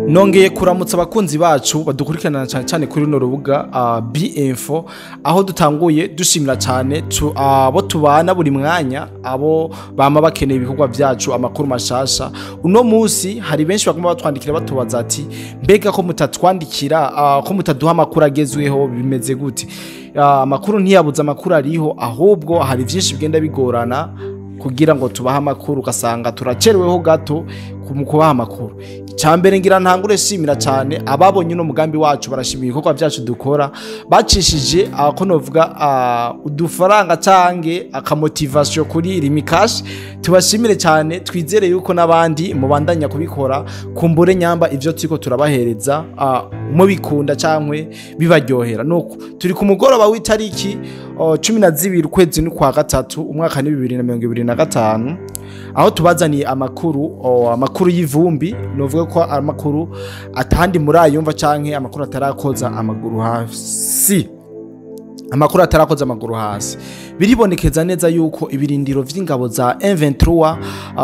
Nongeye kuramutsa abakunzi bacu badukurikirana cyane cyane kuri runo rubuga B-Info, aho dutanguye dushimira cyane abo tubana buri mwanya, abo bama bakeneye ibikorwa byacu, amakuru mashasha. Uno munsi hari benshi bagomba batwandikira batubaza ati: "Mbega ko mutatwandikira, ko mutaduha amakuru agezweho, bimeze gute?" Amakuru ntiyabuze, amakuru ariho, ahubwo hari byinshi bigenda bigorana kugira ngo tubahe amakuru, ugasanga turacereweho gato mu kubaha amakuru. Icambere ngira ntangure shimira cyane ababonye uno mugambi wacu, barashimira ibikorwa byacu dukora, bacishije ako novuga udufaranga cange aka motivation kuri Lumicash. Tubashimire cyane, twizere yuko n'abandi mubandanya kubikora. Kumbure nyamba ivyo turiko turabahereza mubikunda cankwe bibaryohera. Nuko turi ku mugoroba w'itariki 12 ukwezi ni kwa gatatu, umwaka ni 2025, aho tubazaniye amakuru, amakuru y'ivumbi. Novuga ko amakuru atandi muri ayumva canke amakuru atarakoza amaguru hasi, amakuru atarakoza amaguru hasi. Biribonekeza neza yuko ibirindiro vy'ingabo za M23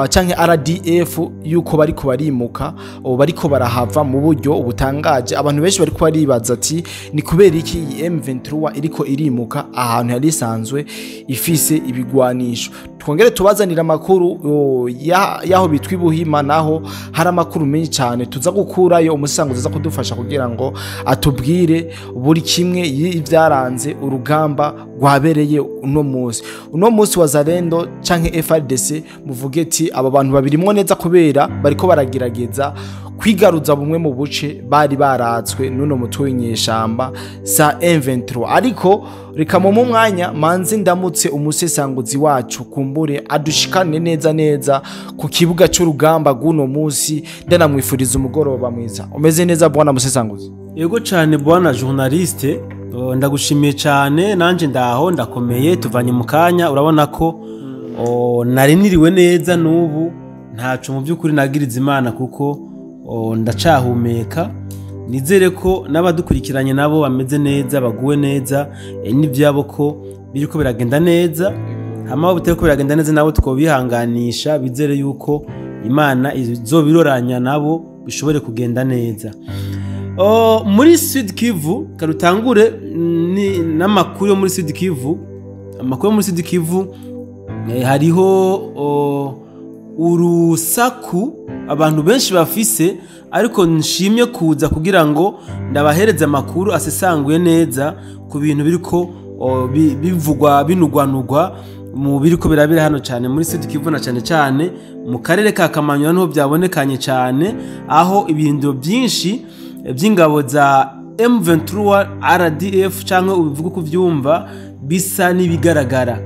canke RDF yuko bariko barimuka, bariko barahava mu buryo butangaje. Abantu benshi bariko baribaza ati: "Ni kubera iki iyi M23 iriko irimuka ahantu yari isanzwe ifise ibigwanisho?" Twongere tubazanira amakuru yaho bitwa Ibuhima, naho hari amakuru menshi cyane tuza gukurayo. Umusango uza kudufasha kugira ngo atubwire buri kimwe y'ibyaranze urugamba rwabereye uno munsi Wazalendo canke FARDC. Muvuge ati aba bantu babirimwo neza, kubera bariko baragerageza kwigaruza bumwe mu buce bari baratswe n'uno mutwe w'inyeshamba sa M23. Ariko reka mu mwanya manze ndamutse umusesanguzi wacu, kumbure adushikane neza neza ku kibuga cy'urugamba rw'uno munsi. Ndanamwifuriza umugoroba mwiza. Umeze neza, bwana musesanguzi? Yego cyane, bwana journaliste. Oh, ndagushimiye cyane. Nanje ndaho, ndakomeye, tuvanye mu kanya. Urabona ko nari niriwe neza, n'ubu ntaco mu by'ukuri nagiriza Imana, kuko ndacahumeka. Nizere ko n'abadukurikiranye nabo bameze neza, baguwe neza, n'ibyabo ko biriko biragenda neza. Hama abo bitariko biragenda neza nabo twobihanganisha, bizere yuko Imana izobiroranya nabo bishobore kugenda neza. Oh, muri Sud Kivu, karutangure n'amakuru yo muri Sud Kivu. Amakuru yo muri Sud Kivu, hariho urusaku abantu benshi bafise, ariko nshimye kuza kugira ngo ndabahereze amakuru asesanguye neza ku bintu biriko bivugwa, binugwanugwa mu biriko birabira hano cyane muri Sud Kivu, na cyane cyane mu karere ka Kamanyola niho byabonekanye cyane, aho ibirindiro byinshi by'ingabo za M23 RDF cyangwa ubivuga uko uvyumva bisa n'ibigaragara.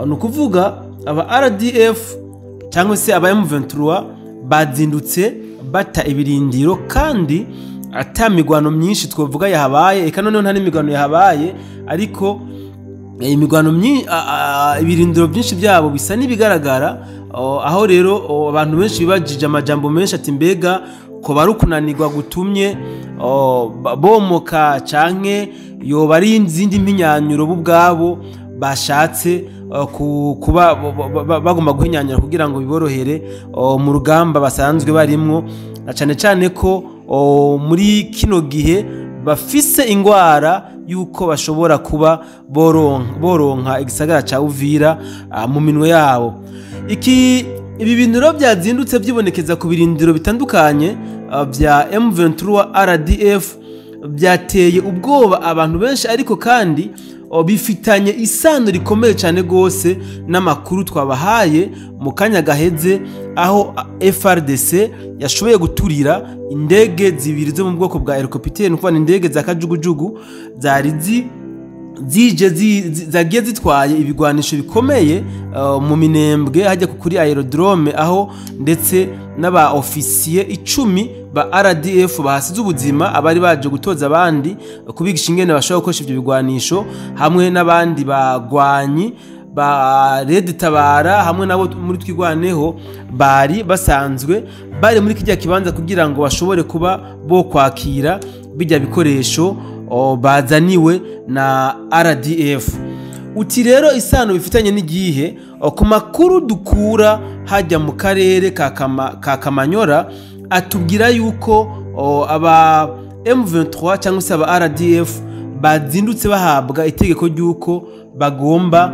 Ni ukuvuga aba RDF cyangwa se aba M23 bazindutse bata ibirindiro, kandi ata migwano myinshi twavuga yahabaye. Eka noneho nta n'imigwano yahabaye, ariko imigwano ibirindiro byinshi byabo bisa n'ibigaragara. Aho rero abantu benshi bibajije amajambo menshi ati: "Mbega ko bari ukunanirwa gutumye bomoka, canke yoba ari izindi mpinyanyuro bo ubwabo bashatse kuba bagomba guhinyanyura kugira ngo biborohere mu rugamba basanzwe barimwo?" Na cane cane ko muri kino gihe bafise ingwara yuko bashobora kuba boronka igisagara ca Uvira mu minwe yabo. Ibi bintu rero byazindutse byibonekeza ku birindiro bitandukanye bya M23 RDF byateye ubwoba abantu benshi, ariko kandi bifitanye isano rikomeye cyane gose n'amakuru twabahaye mu kanya gaheze, aho FARDC yashoboye guturira indege zibiri zo mu bwoko bwa hélicoptère, ni ukuvuga indege za kajugujugu zari zije zagiye zitwaye ibigwanisho bikomeye mu Minembwe hajya kuri aérodrome, aho ndetse n'aba ofisiye 10 ba RDF bahasize ubuzima, abari baje gutoza abandi, kubigisha ingene bashobora gukoresha ivyo bigwanisho, hamwe n'abandi bagwanyi ba Red Tabara hamwe nabo muri Twigwaneho bari basanzwe bari muri kijya kibanza kugira ngo bashobore kuba bo kwakira bijya bikoresho bazaniwe na RDF. Uti rero isano bifitanye n'igihe? Ku makuru dukura hajya mu karere ka Kamanyora atubwira yuko aba M23 cyangwa se aba RDF bazindutse bahabwa itegeko ry'uko bagomba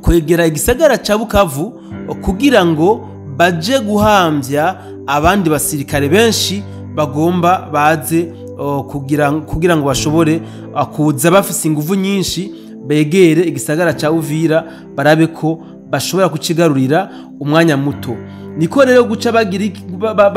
kwegera igisagara ca Bukavu kugira ngo baje guhambya abandi basirikare benshi bagomba baze kugira ngo bashobore kuza bafise inguvu nyinshi, begere igisagara ca Uvira barabe ko bashobora kucigarurira umwanya muto. Niko rero guca bagira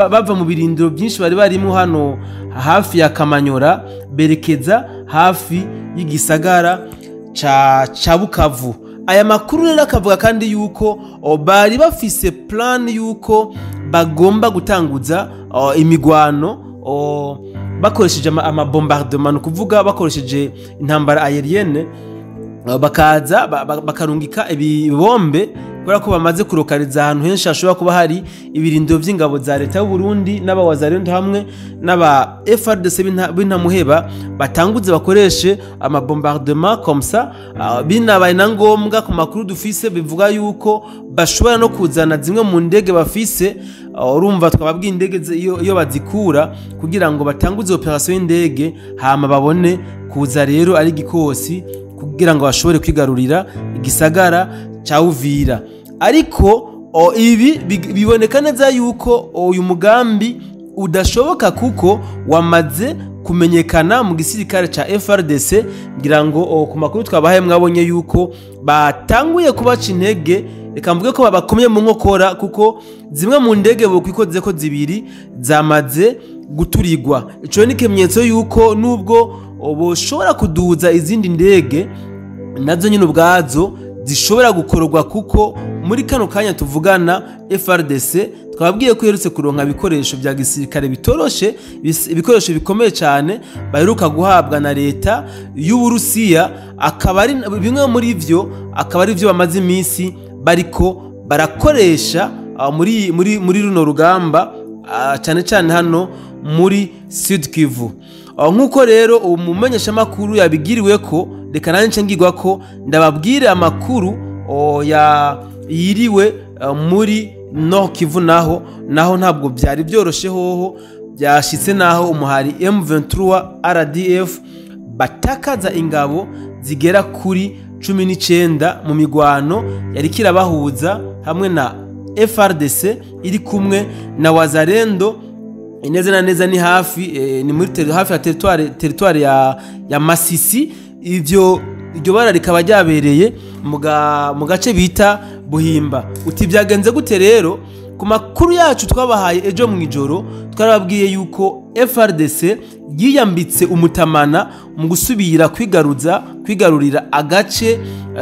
bava mu birindiro byinshi bari barimo hano hafi ya Kamanyora, berekeza hafi y'igisagara ca Bukavu. Aya makuru rero akavuga kandi yuko bari bafise plan yuko bagomba gutanguza imigwano bakoresheje ama bombardement, ni ukuvuga bakoresheje intambara aérienne, bakaza bakarungika ibibombe, kubera ko bamaze kurokariza ahantu henshi hashobora kuba hari ibirindiro by'ingabo za leta y'u Burundi n'abawazarendo hamwe n'aba FARDC b'intamuheba, batanguze bakoreshe ama bombardement comme ça. Binabaye na ngombwa, ku makuru dufise bivuga yuko bashobora no kuzana zimwe mu ndege bafise. Urumva twababwiye indege iyo bazikura, kugira ngo batanguze operation y'indege, hama babone kuza rero ari igikosi kugira ngo bashobore kwigarurira igisagara ca Uvira. Ariko ibi biboneka neza yuko uyu mugambi udashoboka, kuko wamaze kumenyekana mu gisirikare ca FARDC. Ngira ngo ku makuru twabahaye mwabonye yuko batanguye kubaca intege, reka mvuge ko babakomye mu nkokora, kuko zimwe mu ndege bokwikoze ko zibiri zamaze guturigwa. Ico ni ikimenyetso yuko nubwo boshobora kuduza izindi ndege, nazo nyine ubwazo zishobora gukorwa, kuko muri kano kanya tuvugana FARDC twabwiye ko iherutse kuronka ibikoresho bya gisirikare bitoroshe, ibikoresho bikomeye cyane baheruka guhabwa na leta y'Uburusiya, akaba ari bimwe muri vyo, akaba ari byo bamaze iminsi bariko barakoresha muri runo rugamba, cyane cyane hano muri Sud Kivu. Nk'uko rero umumenyeshamakuru yabigiriwe ko, reka nanjye ngirwa ko ndababwire amakuru ya yiriwe muri Nord Kivu. Naho ntabwo byari byoroshe, hoho byashitse naho umuhari M23 RDF batakaza ingabo zigera kuri 19 mu migwano yari kirabahuza hamwe na FARDC iri kumwe na Wazalendo. Neza na neza ni hafi ni muri hafi ya territoire ya Masisi. Ivyo iryo bara rikaba ryabereye mu gace bita Buhimba. Uti byagenze gute rero? Ku makuru yacu twabahaye ejo mu ijoro, twarababwiye yuko FARDC yiyambitse umutamana mu gusubira kwigarurira agace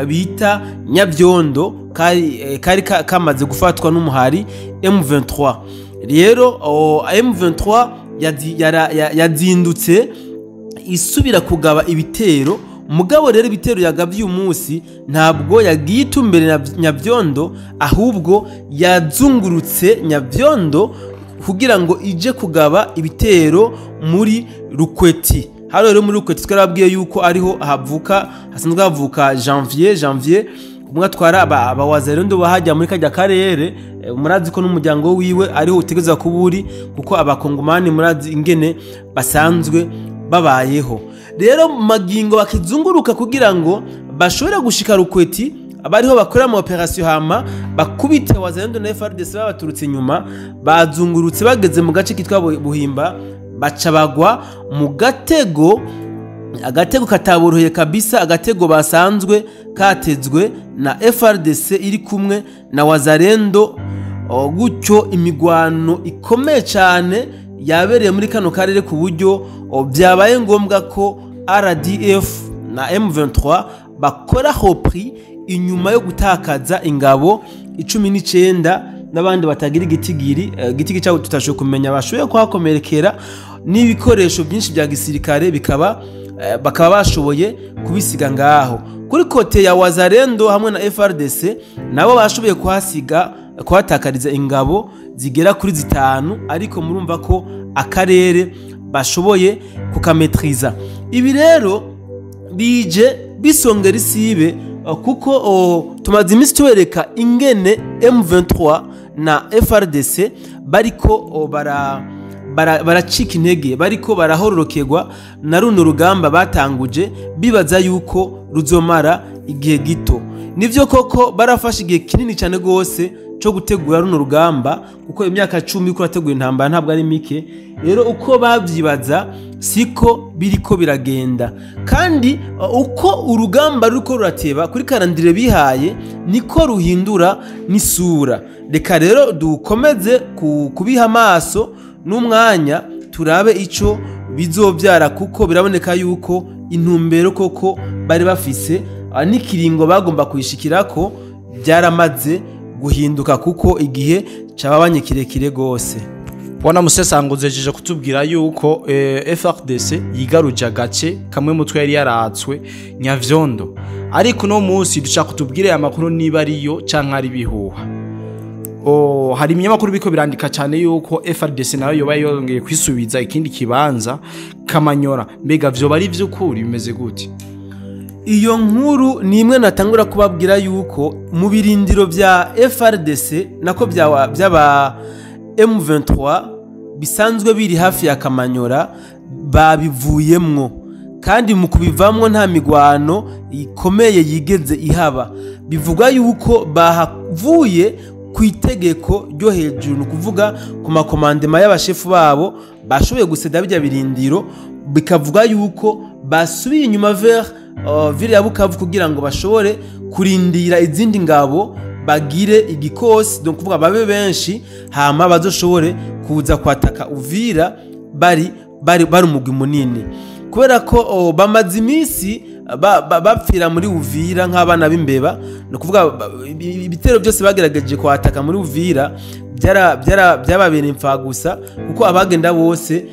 bita Nyabyondo kari kamaze gufatwa n'umuhari M23. Rero M23 yazindutse isubira kugaba ibitero. Mugabo rero ibitero yagabye uyu munsi ntabwo yagiye itumbere na Nyabyondo, ahubwo yazungurutse Nyabyondo kugira ngo ije kugaba ibitero muri Rukweti. Hano rero muri Rukweti twarabwiye yuko ariho hasanzwe havuka Janvier umwe atwara abawazalendo bahajya muri kajya karere. Murazi ko n'umuryango wiwe ariho utegeza kuburi, kuko abakongomani murazi ingene basanzwe babayeho. Rero magingo bakizunguruka kugira ngo bashobore gushika Rukweti, abariho bakora mu operation, hama bakubite wazalendo na FARDC babaturutse inyuma. Bazungurutse bageze mu gace kitwa Buhimba, baca bagwa mu gatego, agatego kataboroheye kabisa, agatego basanzwe katezwe na FARDC iri kumwe na Wazalendo. Gutyo imigwano ikomeye cyane yabereye muri kano karere, ku buryo byabaye ngombwa ko RDF na M23 bakora repli inyuma yo gutakaza ingabo 19 n'abandi batagira igitigiri igitigi cyabo tutashoboye kumenya bashoboye kuhakomerekera, n'ibikoresho byinshi bya gisirikare bakaba bashoboye kubisiga ngaho. Kuri côté ya Wazalendo hamwe na FARDC, nabo bashoboye kuhasiga, kuhatakariza ingabo zigera kuri 5, ariko murumva ko akarere bashoboye kukametriza. Ibi rero bije bisongera isibe, kuko tumaze iminsi tubereka ingene M23 na FARDC bariko baracika intege, bariko barahororokerwa na runo rugamba batanguje bibaza yuko ruzomara igihe gito. Nivyo koko barafashe igihe kinini cyane gose cyo gutegura runo rugamba, kuko imyaka 10 uko rategura intambara ntabwo ari mike. Rero uko babyibaza siko biriko biragenda, kandi uko urugamba ruriko rurateba kuri karandire bihaye niko ruhindura n'isura. Reka rero dukomeze kubiha amaso n'umwanya turabe ico bizovyara, kuko biraboneka yuko intumbero koko bari bafise n'ikiringo bagomba kuyishikirako byaramaze guhinduka, kuko igihe cababanye kirekire gose. Bwana Musesanguzi yejeje kutubwira yuko FRDC yigaruje agace kamwe mutwe yari yaratswe Nyavyondo, ariko no munsi dushaka kutubwira aya makuru niba ariyo canke ari bihuha. Hari ibinyamakuru biko birandika cyane yuko FRDC nayo yoba yongeye kwisubiza ikindi kibanza Kamanyora. Mbega vyoba ari vy'ukuri, bimeze gute? Iyo nkuru ni imwe natangura kubabwira yuko mu birindiro bya FRDC nako byaba M23 bisanzwe biri hafi ya Kamanyora babivuyemwo, kandi mu kubivamwo nta migwano ikomeye yigeze ihaba. Bivugwa yuko bahavuye ku itegeko ryo hejuru, ni ukuvuga ku makomandema y'abashefu babo bashoboye guseda bijya birindiro, bikavuga yuko basubiye inyuma vers ville ya Bukavu kugira ngo bashobore kurindira izindi ngabo bagire igikosi, donc kuvuga babe benshi hama bazoshobore kuza kwataka Uvira bari umugwi munini, kubera ko bamaze iminsi bapfira muri Uvira nk'abana b'imbeba. No kuvuga ibitero byose bagerageje kwataka muri Uvira byababereye imfa gusa, kuko abagenda bose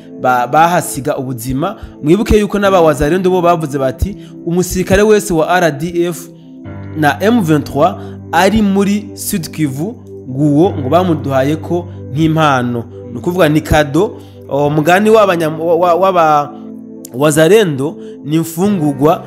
bahasiga ubuzima. Mwibuke yuko n'abawazarendo bo bavuze bati umusirikare wese wa RDF na M23 ari muri Sud Kivu nguwo ngo bamuduhaye ko nk'impano, ni ukuvuga ni kado. Mugani w'aba wazarendo ni imfungurwa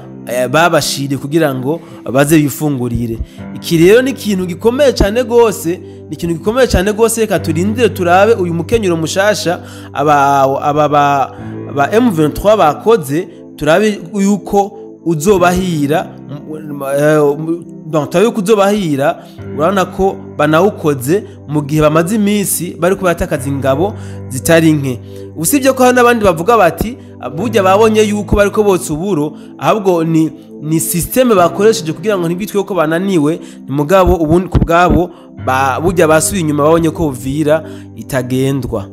babashire kugira ngo baze bifungurire. Iki rero ni ikintu gikomeye cyane gose, ni ikintu gikomeye cyane gose. Reka turindire turabe uyu mukenyero mushasha aba ba M23 bakoze, turabe yuko uzobahira. Donc turabe yuko uzobahira. Urabona ko banawukoze mu gihe bamaze iminsi bari kubatakaza ingabo zitari nke. Usibye ko hari n'abandi bavuga bati burya babonye yuko bariko botsa uburo, ahubwo ni systeme bakoresheje kugira ngo ntibitwe ko bananiwe. Ni mugabo ubundi kubgabo burya basubiye inyuma babonye ko Uvira itagendwa.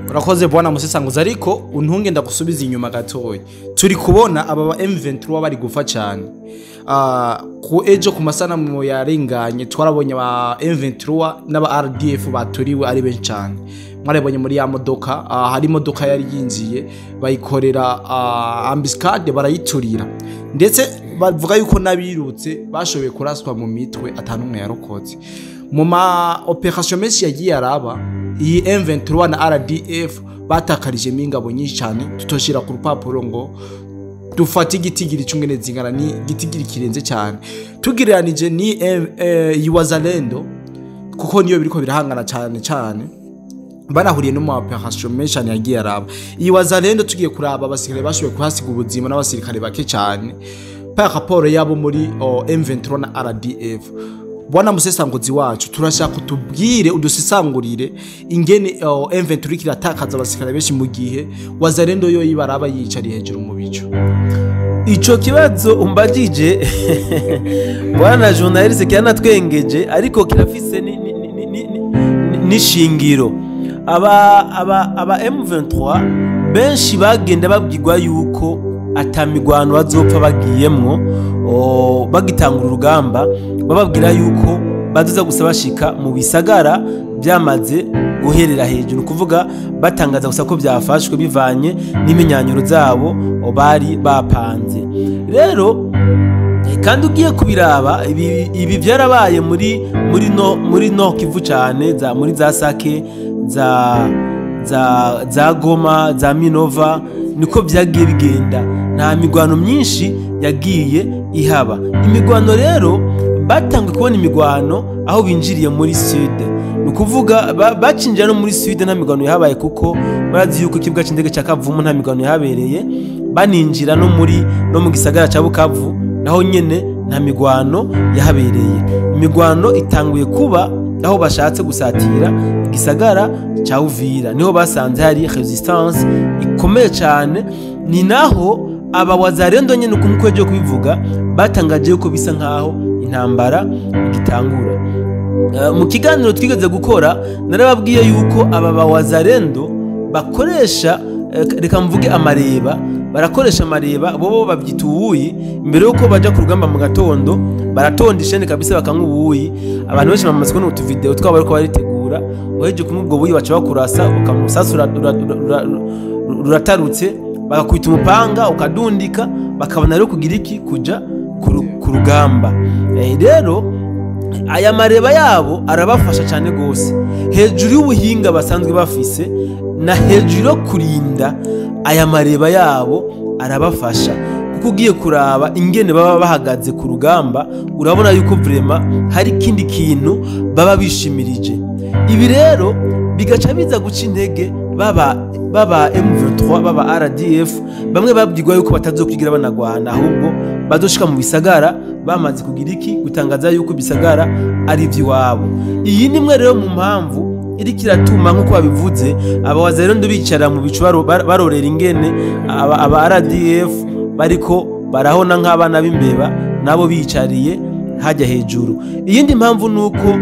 Urakoze bwana Musesanguzi, ariko untunge ndagusubiza inyuma gatoya. Turi kubona aba ba M23 bari gufa cyane. Ku ejo ku masanamu yarenganye twarabonye aba M23 n'aba RDF baturiwe ari benshi cyane. Mwarabonye muri ya modoka, hari imodoka yari yinjiye bayikorera embuscade barayiturira, ndetse bavuga yuko nabirutse bashoboye kuraswa mu mitwe atanumwe yarokotse. Mu ma operation menshi yagiye araba, iyi M23 na RDF batakarije ingabo nyinshi cyane, tutoshira ku rupapuro ngo dufate igitigiri cy'ungene zingana, ni igitigiri kirenze cyane tugireranije ni Wazalendo, kuko niyo biriko birahangana cyane cyane, banahuriye no mu operation menshi cyane yagiye araba. Iyi Wazalendo tugiye kuraba abasirikare bashoboye kuhasiga ubuzima n'abasirikare bake cyane par rapport yabo muri M23 na RDF. Bwana Musesanguzi wacu, turashaka tubwire udusesangurire ingene M23 kiratakaza abasirikare benshi mu gihe Wazalendo yo yibaraba yicariye hejuru mu bicu. Ico kibazo umbajije bwana journaliste kiranatwengeje, ariko kirafise n'ishingiro. Aba M23 benshi bagenda babwirwa yuko atamigwano bazopfa bagiyemwo bagitangura urugamba, bababwira yuko baduza gusa bashika mu bisagara byamaze guherera hejuru, kuvuga batangaza gusa ko byafashwe bivanye n'iminyanyuro zabo bari bapanze. Rero kandi ugiye kubiraba ibi byarabaye muri no Kivu cyane, za muri za Sake, za Goma, za Minova, niko byagiye bigenda. Nta migwano myinshi yagiye ihaba. Imigwano rero batangwe kubona imigwano aho binjiriye muri Sud. Ni ukuvuga bacinjira no muri Sud nta migwano yahabaye, kuko murazi yuko ikibuga c'indege ca Kavumu nta migwano yahabereye. Baninjira no mu gisagara ca Bukavu naho nyene nta migwano yahabereye. Imigwano itanguye kuba aho bashatse gusatira igisagara ca Uvira, niho basanze hari resistance ikomeye cyane. Ni naho aba Wazalendo nyene uko ejo kubivuga batangaje yuko bisa nkaho intambara igitangura. Mu kiganiro twigeze gukora narababwiye yuko aba ba Wazalendo bakoresha, reka mvuge amareba, barakoresha amareba, bobo babyita ubuyi. Imbere yuko baja ku rugamba mu gatondo baratonda ishene kabisa bakanywa ubuyi. Abantu benshi bamaze kubona utu video twabo bariko baritegura, uhejeje kunywa ubwo buyi baca bakurasa, ukamusasa ruratarutse, bakakwita umupanga ukadundika, bakabona rero kugira iki, kuja ku rugamba. Rero aya mareba yabo arabafasha cyane gose, hejuru y'ubuhinga basanzwe bafise na hejuru yo kurinda, aya mareba yabo arabafasha. Kuko ugiye kuraba ingene baba bahagaze ku rugamba, urabona yuko vraiment hari ikindi kintu baba bishimirije. Ibi rero bigaca biza guca intege baba M23, baba RDF, bamwe babwirwa yuko batazokwigira banagwana, ahubwo bazoshika mu bisagara bamaze kugira iki, gutangaza yuko bisagara ari ivy'iwabo. Iyi ni imwe rero mu mpamvu iriko iratuma, nkuko babivuze, aba Wazalendo bicara mu bicu barorera ingene aba RDF bariko barahona nk'abana b'imbeba, nabo bicariye hajya hejuru. Iyindi mpamvu nuko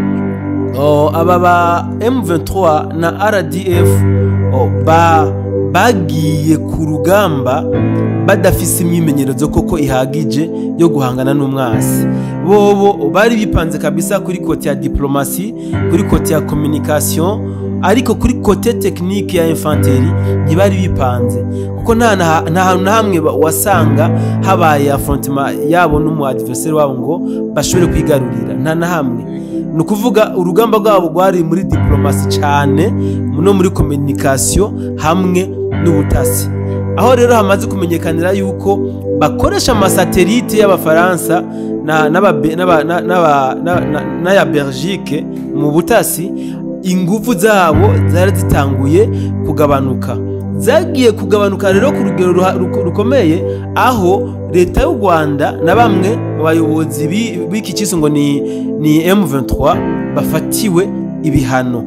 aba ba M23 na RDF bagiye ku rugamba badafise imyimenyerezo koko ihagije yo guhangana n'umwasi. Bobo bari bipanze kabisa kuri côté ya diplomatie, kuri côté ya communication, ariko kuri côté technique ya infanterie ntibari bipanze, kuko nta hantu na hamwe wasanga habaye affrontement yabo n'umu adversaire wabo ngo bashobore kwigarurira, nta na hamwe. Ni ukuvuga urugamba rwabo rwari muri diplomatie cyane no muri communication hamwe n'ubutasi. Aho rero hamaze kumenyekanira yuko bakoresha amasatelite y'Abafaransa n'aya Belgique mu butasi, ingufu zabo zari zitanguye kugabanuka. Zagiye kugabanuka rero ku rugero rukomeye, aho leta y'u Rwanda na bamwe mu bayobozi b'iki kiso ngo ni M23 bafatiwe ibihano.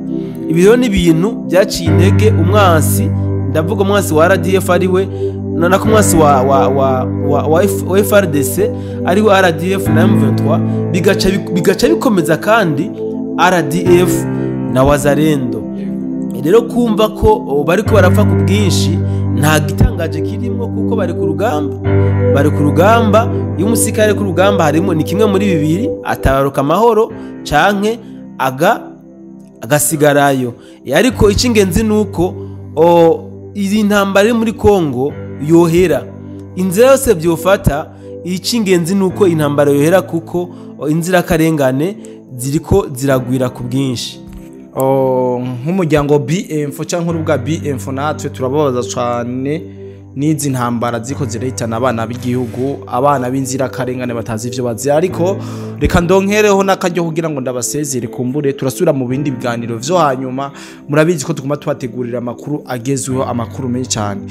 Ibi rero ni ibintu byaciye intege umwansi, ndavuga umwansi wa RDF ariwe na ko umwansi wa FRDC ariwe RDF na M23, bigaca bikomeza kandi RDF na Wazalendo. Rero kumva ko bariko barapfa ku bwinshi nta gitangaje kirimo, kuko bari ku rugamba, bari ku rugamba. Iyo umusirikare ku rugamba harimo ni kimwe muri bibiri, atabaruka amahoro canke agasigarayo. Ariko icy'ingenzi nuko iyi ntambara iri muri Kongo yohera, inzira yose byofata. Icy'ingenzi nuko intambara yohera, kuko inzirakarengane ziriko ziragwira ku bwinshi. Nk'umuryango BM4 cyangwa urubuga BM4, natwe turababaza cyane n'izi ntambara ziko zirahitana abana b'igihugu, abana b'inzirakarengane batazi ivyo bazi. Ariko reka ndonkereho n'akaryo kugira ngo ndabasezere, kumbure turasubira mu bindi biganiro vyo hanyuma. Murabizi ko tuguma tubategurira amakuru agezweho, amakuru menshi cyane.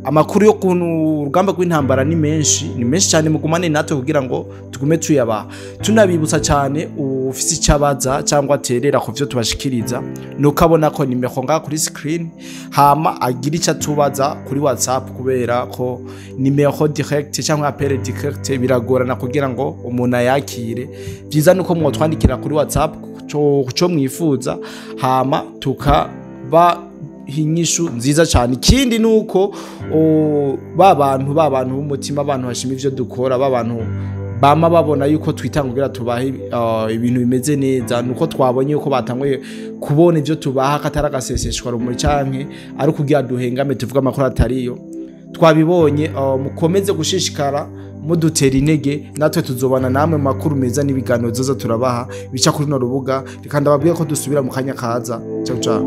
Amakuru yo kuntu urugamba rw'intambara ni menshi, ni menshi cyane. Mugumane natwe kugira ngo tugume tuyabaha. Tunabibutsa cyane, ufise icyo abaza cyangwa aterera ku vyo tubashikiriza, nuko abona ko nimero ngaha kuri screen, hama agira icyo atubaza kuri WhatsApp, kubera ko nimero direct cyangwa appel direct biragorana kugira ngo umuntu ayakire. Byiza nuko mwotwandikira kuri WhatsApp co mwifuza, hama tukaba inyishu nziza cyane. Ikindi nuko ba bantu b'umutima, abantu bashima ivyo dukora, ba bantu bama babona yuko twitanga kugira tubahe ibintu bimeze neza, nuko twabonye yuko batanguye kubona ivyo tubaha katari agaseseshwa rumuri canke ari kugira duhengame tuvuga amakuru atariyo. Twabibonye. Mukomeze gushishikara mudutera intege, natwe tuzobana namwe mu makuru meza n'ibiganiro zoza turabaha bica kuri runo rubuga. Reka ndababwiye ko dusubira mu kanya kaza. Ciao ciao.